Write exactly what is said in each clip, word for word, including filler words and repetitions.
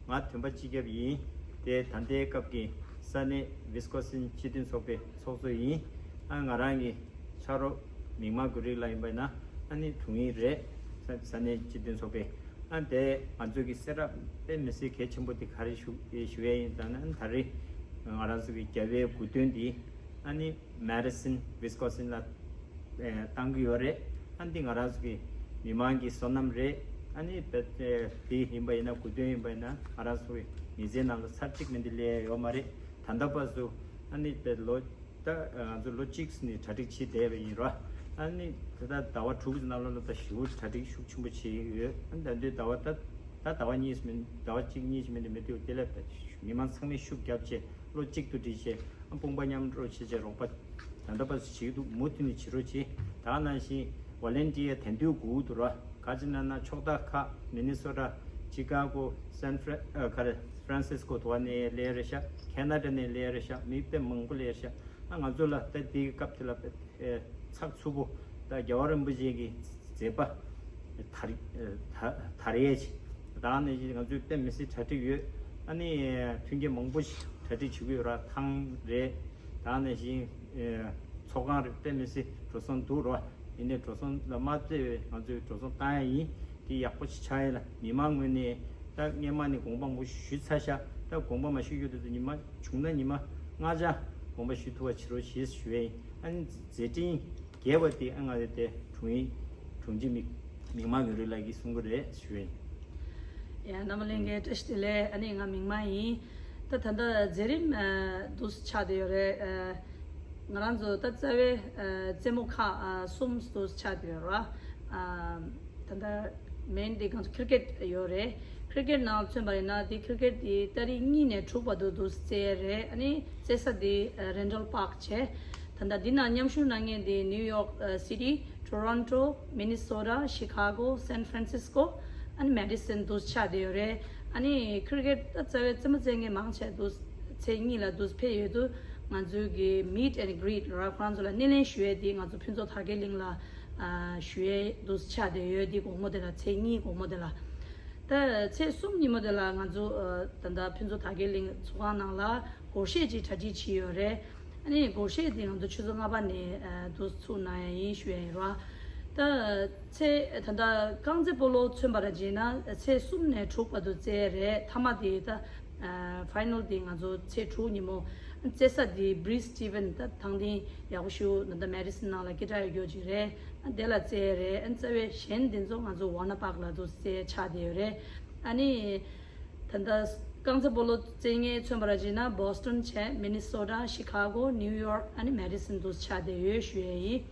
ང་ཐོན་པ་སྤྱི་ཁྱབ་ཡིན། དེ་ད་ལྟའི་སྐབས་ཀྱི་ས་གནས་ཝིས་ཀོན་སིན་སྤྱི་མཐུན་ཚོགས་པའི་ཚོགས་གཙོ་ཡིན། ཨ་ང་རང་གི་ཕྱག་རོགས་མིག་དམར་གུ་རིག་ལགས་ཡིན་པ་ན་ཨ་ནི་དྲུང་ཡིག་རེད། ས་ས་གནས་སྤྱི་མཐུན་ཚོགས་པའི། ཨ་དེ་ང་ཚོ་གི་སེ་ར་དཔེ་མི་སྲིད་གལ་ཆེན་པོ་དེ་ག་རེ་ཞུ་ཞུ་ཡས་ཡིན་ད་ན་ཨ་ད་རེས་ང་རང་ཚོ་གི་རྒྱལ་བའི་དགུ་སྟོན་འདི་ཨ་ནི་མེ་ཌི་སིན་ཝིས་ཀོན་སིན་ལ་ཨེ་བཏང་གི་ཡོད་རེད། ཨ་འདི་ང་རང་ཚོ་གི་མི་མང་གི་བསོད་ནམས་རེད། ཨ་ནི་བེ་ཨེ་དེ་ཡིན་པ་ཡིན་ན་དགུ་སྟོན་ཡིན་པ་ཡིན་ན་ང་རང་ཚོ་གི་མི་ཚེའི་ནང་ལ་ཚར་གཅིག་མིན་འདི་ལས་ཡོད་མ་རེད། ད་ལྟ་བར་དུ་ཨ་ནི་བེ་ལོ་ད་ང་ཚོ་ལོ་གཅིག་ནས་གྲ་སྒྲིག་བྱེད་བསྡད་པ་ཡིན་རོ། ཨ་ནི་ད་ལྟ་ཟླ་བ་དྲུག་གི་ནང་ལོགས་ལ་ད་ཞེ་པོ་གྲ་སྒྲིག་ཤུགས་ཆེན་པོ་བྱེད་ཀྱི་ཡོད། ཨ་ནི་ད་དུས་ཟླ་བ་ད་ད་ཟླ་བ་གཉིས་མིན་ཟླ་བ་གཅིག་གཉིས་ཤིག་མིན་དུ་མི་དུས་དེ་ལས་བེ་མི་མང་ཚང་མས་ཤུགས་རྒྱབ་བྱས་ལོ་གཅིག་ཏུ་སྒྲིལ་བྱས་ཨ་དཔུང་པ་མཉམ་འགྲོ་བྱེད་བྱས་རོགས་པ་ད་ལྟ་བར་དུ་བྱེད་ཀྱི་འདུག་མུ་མཐུད་ནས་བྱེད་རོགས་བྱེད། ད་ག་ནང་བཞིན་ཝོ་ལན་ཊི་ཡར་དེང་དུས་དགོས་ཀྱི་འདུག་ར། ག་ཅི་ན་ན་ཕྱོགས་མཐའ་ཁག་མི་ནི་སོ་ཊ། ཅི་ཀ་གོ། སན་ཧྥ་རན་ཨ་ག་རེ་ཧྥ་རན་སིས་ཀོ་དུ་བ་ནས་སླེབས་རེད་ཤག་ཁེ་ན་ཌ་ནས་སླེབས་རེད་ཤག་མི་དཔེ་མང་པོ་སླེབས་ཤག་ཨ་ང་ཚོ་ལ་ད་དེའི་སྐབས་དེ་ལ་དཔེ་ཨེ་ཚགས་ཚུད་པོ་ད་རྒྱལ་བ་རིན་པོ་ཆེ་གི་མཛད་པ་དར་ཨེ་ད་དར་ཡས་ཆེ། ད་ནས་ང་ཚོའི་དཔེ་མི་སྲིད་གྲ་སྒྲིག་ཡོད། ཨ་ནི་མཐུན་རྐྱེན་མང་པོ་ཞིག་གྲ་སྒྲིག་བྱེད་ཀྱི་ཡོད་ར། ཐང་རེད། ད་ནས་བཞིན་ཚོགས་ཁང་རེད། དཔེ་མི་སྲིད་འགྲོ་སོང་འདུག་ར། ཡིན་ནའི་འགྲོ་སོང་ལ་མ་བརྩི་བའི་ང་ཚོས་འགྲོ་སོང་བཏང་ཡ་ཡིན། དེ་ཡག་པོ་ཞིག་ཆགས་ཡ་ལ་མི་མང་ངོས་ནས་ད་སྔོན་མ་ནས་དགོངས་པ་མང་པོ་ཞུས་ཚར་ཤག་ད་དགོངས་པ་མ་ཞུ་རྒྱུ་དེ་ཚོ་ཉི་མ་བྱུང་ན་ཉི་མ་ལྔ་ཆ་དགོངས་པ་ཞུ་ཐུབ་པ་བྱེད་རོགས་ཞེས་ཞུ་ཡ་ཡིན། ཨ་ནི་མཛད་འཕྲིན་རྒྱས་པ་དེ་ཨ་ང་རེ་དེ་དྲུང་ཡིག་དྲུང་ཆེ་མིག་མིག་དམར་ངོས་རིགས་ལགས་ཀྱིས་གསུང་གི་རེད་ཞུ་ཡ་ཡིན། ཡ་རྣམ་པ་ལྷན་རྒྱས་བཀྲ་ཤིས་བདེ་ལེགས། ཨ་ནི་ང་མིག་དམར་ཡིན། ད་ད་ལྟ་མཛད་རིམ་ཨ་འདུག་སེ་ཆགས་བསྡད་ཡོད་རེད། ཨ་ང་རང་ཚོ་ད་རྩ་བའི་ཨ་རྩེད་མོ་ཁག་ཨ་གསུམ་འདུག་སེ་ཆགས་བསྡད་ཡོད་རེད། ཨ་ད་ལྟ་མེན་དེ་ང་ཚོ་ཁིར་ཀེད་ཡོད་རེད། ཁིར་ཀེད་ནང་མཚོན་པ་ཡིན་ན་དེ་ཁིར་ཀེད་དེ་ཏ་རིག་གཉིས་ནས་དྲུག་བར་དུ་འདུག་སེ་རྩེ་རེད། ཨ་ནི་རྩེ་ས་དེ་ཨ་རེན་ཌལ་པཱག་བྱས། ད་ལྟ་འདི་ནང་མཉམ་ཞུགས་གནང་མཁན་དེ་ནིའུ་ཡོག་ཨ་སི་ཊི། Toronto, Minnesota, Chicago, San Francisco, and Madison འདུག་སེ་ཆགས་བསྡད་ཡོད་རེད། ཨ་ནི་ཁིར་ཀེད་ད་རྩ་བའི་རྩེད་མོ་རྩེ་མཁན་མང་ཆེ་འདུག་ཚེས་གཉིས་ལ་འདུག་སེ་ཕེབས་ཡོད་དུས་ང་ཚོའི་གི་meet and greet ར་ཁོ་རང་ཚོ་ལ་སྣེ་ལེན་ཞུ་ཡས་དེ་ང་ཚོ་ཕུན་ཚོགས་དར་རྒྱས་གླིང་ལ་ཨ་ཞུ་ཡས་འདུག་སེ་ཆགས་བསྡད་ཡོད། དེ་དགོང་མོ་དེ་ལ་ཚེས་གཉིས་དགོང་མོ་དེ་ལ། ད་ཚེས་གསུམ་ཉིན་མོ་དེ་ལ་ང་ཚོ་ཨ་ད་ལྟ་ཕུན་ཚོགས་དར་རྒྱས་གླིང་ཚོགས་ཁང་ནང་ལ་སྒོར་གཞས་ཅིག་གྲ་སྒྲིག་བྱས་ཡོད་རེད། ཨ་ནི་སྒོར་གཞས་དེ་ང་ཚོ་ཆུ་ཚོད་ལྔ་པ་ནས་ཨ་འདུག་ཚུགས་གནང་ཡ་ཡིན་ཞུ་ཡ་ཡིན་ར། ད་ཚེས་ད་ལྟ་རྐང་རྩེད་སྤོ་ལོ་མཚོན་པ་ར་བྱས་ན་ཚེས་གསུམ་ནས་དྲུག་བར་དུ་རྩེ་རེད། མཐའ་མ་དེ་ད་ཕའི་ནལ་དེ་ང་ཚོ་ཚེས་དྲུག་ཉིན་མོ་རྩེ་ས་དེ་Breeze Stevens ད་དང་ཐིང་ཡག་པོ་ཞུ་ད་ལྟ་Madison ནང་ལ་སྐད་གྲགས་ཡོད་རྒྱུ་ཅིག་རེད། ཨ་དེ་ལ་རྩེ་རེད། ཨ་རྩ་བའི་གཞན་དེ་ཚོ་ང་ཚོ་ཝོ་ན་པཱག་ལ་འདུག་རྩེ་ཆགས་བསྡད་ཡོད་རེད། ཨ་ནི། ད་ལྟ་རྐང་རྩེད་སྤོ་ལོ་རྩེ་མཁན་མཚོན་པ་ར་བྱས་ན་Boston བྱས། Minnesota, Chicago, New York ཨ་ནི་Madison འདུག་སེ་ཆགས་བསྡད་ཡོད་ཞུ་ཡས་ཡིན།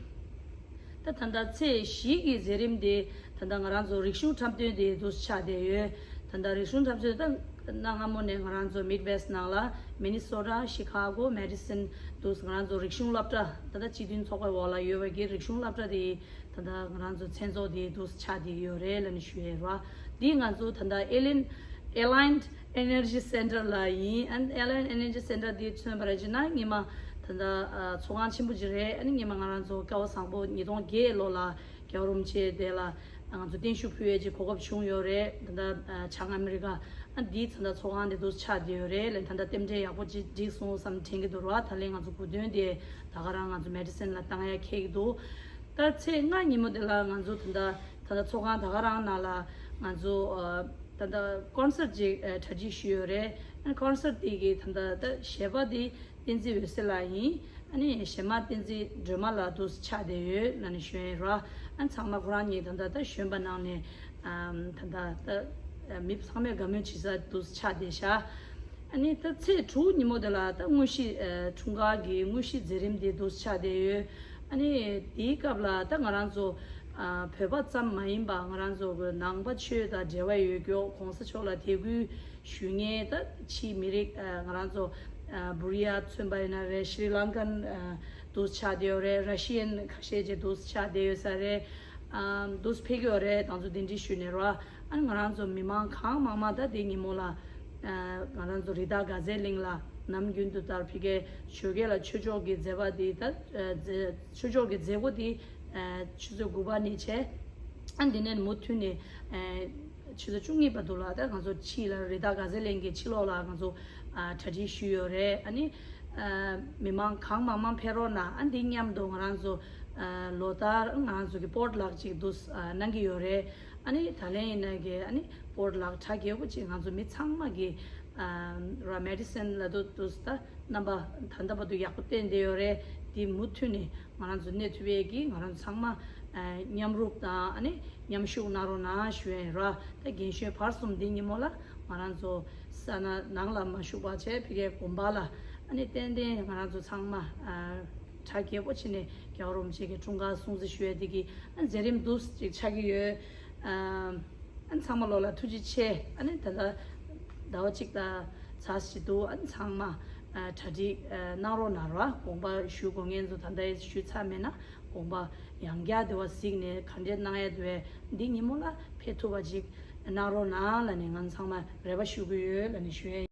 ད་ད་ལྟ་ཚེས་བཞི་གི་མཛད་རིམ་དེ་ད་ལྟ་ང་རང་ཚོ་རིག་གཞུང་འཁྲབ་སྟོན་དེ་འདུག་སེ་ཆགས་བསྡད་ཡོད། ད་ལྟ་རིག་གཞུང་འཁྲབ་སྟོན་ད་གནའ་སྔ་མོ་ནས་ང་རང་ཚོ་Midwest ནང་ལ་Minnesota, Chicago, Madison འདུག་སེ་ང་རང་ཚོ་རིག་གཞུང་སློབ་གྲྭ་ད་ལྟ་སྤྱི་མཐུན་ཚོགས་པའི་འོག་ལ་ཡོད་པའི་གི་རིག་གཞུང་སློབ་གྲྭ་དེ། ད་ལྟ་ང་རང་ཚོ་མཚན་ཚོགས་འདི་འདུག་སེ་ཆགས་བསྡད་ཡོད་རེད་ལབ་ནས་ཞུ་ཡས་རེད་བ། འདི་ང་ཚོ་ད་ལྟ་Allied Allied Energy Center ལ་ཡིན། ཨ་ནི་Allied Energy Center འདི་མཚོན་པ་ར་བྱས་ན་སྔོན་མ་ད་ལྟ་ཨ་ཚོགས་ཁང་ཆེན་པོ་ཅིག་རེད། ཨ་ནི་སྔོན་མ་ང་རང་ཚོ་སྐལ་བ་བཟང་པོ་ཉིས་སྟོང་བརྒྱད་ལོ་ལ་རྒྱལ་བ་རིན་པོ་ཆེ་དེ་ལ་ང་ཚོ་བརྟན་བཞུགས་ཕུལ་ཡས་ཀྱི་གོ་སྐབས་བྱུང་ཡོད་རེད། ད་ལྟ་ཨ་བྱང་ཨ་མི་རི་ཀ་ཨ་འདི་ད་ལྟ་ཚོགས་ཁང་འདི་འདུག་སེ་ཆགས་བསྡད་ཡོད་རེད་ལབ། ད་ལྟ་རྟེན་འབྲེལ་ཡག་པོ་ཅིག་འགྲིག་སོང་བསམ་དྲན་གྱི་འདུག་རེད་བ། ད་ལན་ང་ཚོ་དགུ་སྟོན་དེ་ད་ག་རང་ང་ཚོ་Madison ལ་བཏང་ཡ་འཁེལ་གྱི་འདུག་ད་ཚེས་ལྔ་ཉིན་མོ་དེ་ལ་ང་ཚོ་ད་ལྟ་ད་ལྟ་ཚོགས་ཁང་ད་ག་རང་ནང་ལ་ང་ཚོ་ཨ་ད་ལྟ་ཀོན་སར་ཅིག་ཨ་གྲ་སྒྲིག་ཞུས་ཡོད་རེད། ཨ་ནི་ཀོན་སར་དེ་གི་ད་ལྟ་ད་གཞས་པ་དེ་བསྟན་འཛིན་འོད་ཟེར་ལགས་ཡིན། ཨ་ནི་གཞས་མ་བསྟན་འཛིན་སྒྲོལ་མ་ལགས་འདུག་སེ་ཆགས་བསྡད་ཡོད་ལབ་ནས་ཞུ་ཡ་ཡིན་ར། ཨ་ནི་ཚང་མ་ཁོ་རང་གཉིས་ད་ལྟ་ད་གཞོན་པ་ནང་ནས་ཨ་ད་ལྟ་ད་མི་ཚང་མས་དགའ་མོས་བྱེད་ས་འདུག་སེ་ཆགས་བསྡད་ཤག་ཨ་ནི་ད་ཚེས་དྲུག་ཉིན་མོ་དེ་ལ་ད་དངོས་གཞི་ཨ་འཁྲུངས་སྐར་གྱི་དངོས་གཞི་མཛད་རིམ་དེ་འདུག་སེ་ཆགས་བསྡད་ཡོད། ཨ་ནི་དེའི་སྐབས་ལ་ད་ང་རང་ཚོ་ཨ་བོད་པ་ཙམ་མ་ཡིན་པ་ང་རང་ཚོ་གི་ནང་པ་ཆོས་དང་འབྲེལ་བ་ཡོད་རྒྱུ་གོང་ས་མཆོག་ལ་དད་གུས་ཞུ་མཁན་ད་ཕྱིའི་མི་རིགས་ཨ་ང་རང་ཚོ་ཨ་བུ་རི་ཡ་མཚོན་པ་ཡིན་ན་རེད། ཤྲི་ལང་ཀན་ཨ་འདུག་སེ་ཆགས་བསྡད་ཡོད་རེད། ར་ཤི་ཡན་ཁ་ཤས་ཅིག་འདུག་སེ་ཆགས་བསྡད་ཡོད་ས་རེད། ཨ་འདུག་སེ་ཕེབས་ཀྱི་ཡོད་རེད། ད་ཚོ་གདན་འདྲེན་ཞུས་ནས་རོ། ཨ་ང་རང་ཚོ་མི་མང་གང་མང་མང་ད་དེ་ཉིན་མོ་ལ་ཨ་ང་རང་ཚོ་རི་དྭགས་དགའ་ཚལ་གླིང་ལ་ནམ་རྒྱུན་དུ་ལྟར་ཕ་གིའི་ཆོས་རྒྱལ་ལ་ཆོས་ཕྱོགས་ཀྱི་མཛད་པ་དེ་ད་ཨ་མཛད་ཆོས་ཕྱོགས་ཀྱི་མཛད་སྒོ་དེ་ཨ་ཆུ་ཚོད་དགུ་པ་ནས་བྱས། ཨ་འདི་ནས་མུ་མཐུད་ནས་ཨ་ ཆུ་ཚོད་བཅུ་གཉིས་བར་དུ་ལ་ད་ང་ཚོ་ཕྱི་ལ་རི་དྭགས་དགའ་ཚལ་གླིང་གི་ཕྱི་ལོགས་ལ་ང་ཚོ་ཨ་གྲ་སྒྲིག་ཞུས་ཡོད་རེད། ཨ་ནི་ཨ་མི་མང་གང་མང་མང་ཕེབས་རོགས་གནང་། ཨ་འདི་མཉམ་དུ་ང་རང་ཚོ་ཨ་ལོ་ལྟར་ང་རང་ཚོ་གི་པོཊ་ལག་ཅིག་འདུག་ཨ་གནང་གི་ཡོད་རེད། ཨ་ནི་ད་ལན་ཡིན་ན་གི་ཨ་ནི་པོཊ་ལག་གྲ་རྒྱས་པོ་ཅིག་ང་ཚོ་མི་ཚང་མ་གི་ཨ་ར་མེ་ཌི་སན་ལ་དུ་དུ་ད་རྣམ་པ་ད་ལྟ་བར་དུ་ཡག་པོ་བསྟན་བསྡད་ཡོད་རེད། འདི་མུ་མཐུད་ནས་ང་རང་ཚོ་གནས་ཐུབ་ཡས་ཀྱི་ང་རང་ཚོ་ཚང་མ་ཨ་མཉམ་རུབ་དང་ཨ་ནི་མཉམ་ཞུགས་གནང་རོགས་གནང་ཞུ་ཡས་ར། ད་རྒན་གཞོན་བར་གསུམ་འདི་ཉིན་མོ་ལ་ང་རང་ཚོ་ས་ན་ནང་ལ་མ་ཞུགས་པ་བྱས་ཕ་གིའི་དགོན་པ་ལ་ཨ་ནི་ཏན་ཏན་ང་རང་ཚོ་ཚང་མ་ཨ་གྲ་རྒྱས་པོ་བྱས་ནས་རྒྱལ་བ་རིན་པོ་ཆེ་གི་འཁྲུངས་སྐར་སྲུང་བརྩི་ཞུ་ཡས་འདི་གི་ཨ་མཛད་རིམ་འདུག་ཅིག་ཆགས་ཀྱི་ཡོད། ཨ་ཨ་ཚང་མ་ལོ་ལ་ཐུགས་རྗེ་ཆེ། ཨ་ནི་ད་ལྟ་ཟླ་བ་གཅིག་དང་ཚ་ཞིག་འདུག་ཨ་ཚང་མ་ཨ་གྲ་སྒྲིག་ཨ་གནང་རོགས་གནང་རོགས། དགོངས་པ་ཞུ་དགོས་མཁན་ཚོ་ད་ལྟ་ཞུས་ཚར་མེད་ན་དགོངས་པ་ཡང་བསྐྱར་དེ་བ་གཟིགས་ནས་ག་འདྲས་གནང་ཡ་དེ་བས་འདི་ཉིན་མོ་ལ་ཕེབས་ཐུབ་པ་ཅིག་གནང་རོགས་གནང་ལབ་ནས་ང་ཚང་མ་རེ་བ་ཞུ་གི་ཡོད་ལབ་ནས་ཞུ་ཡ་ཡིན།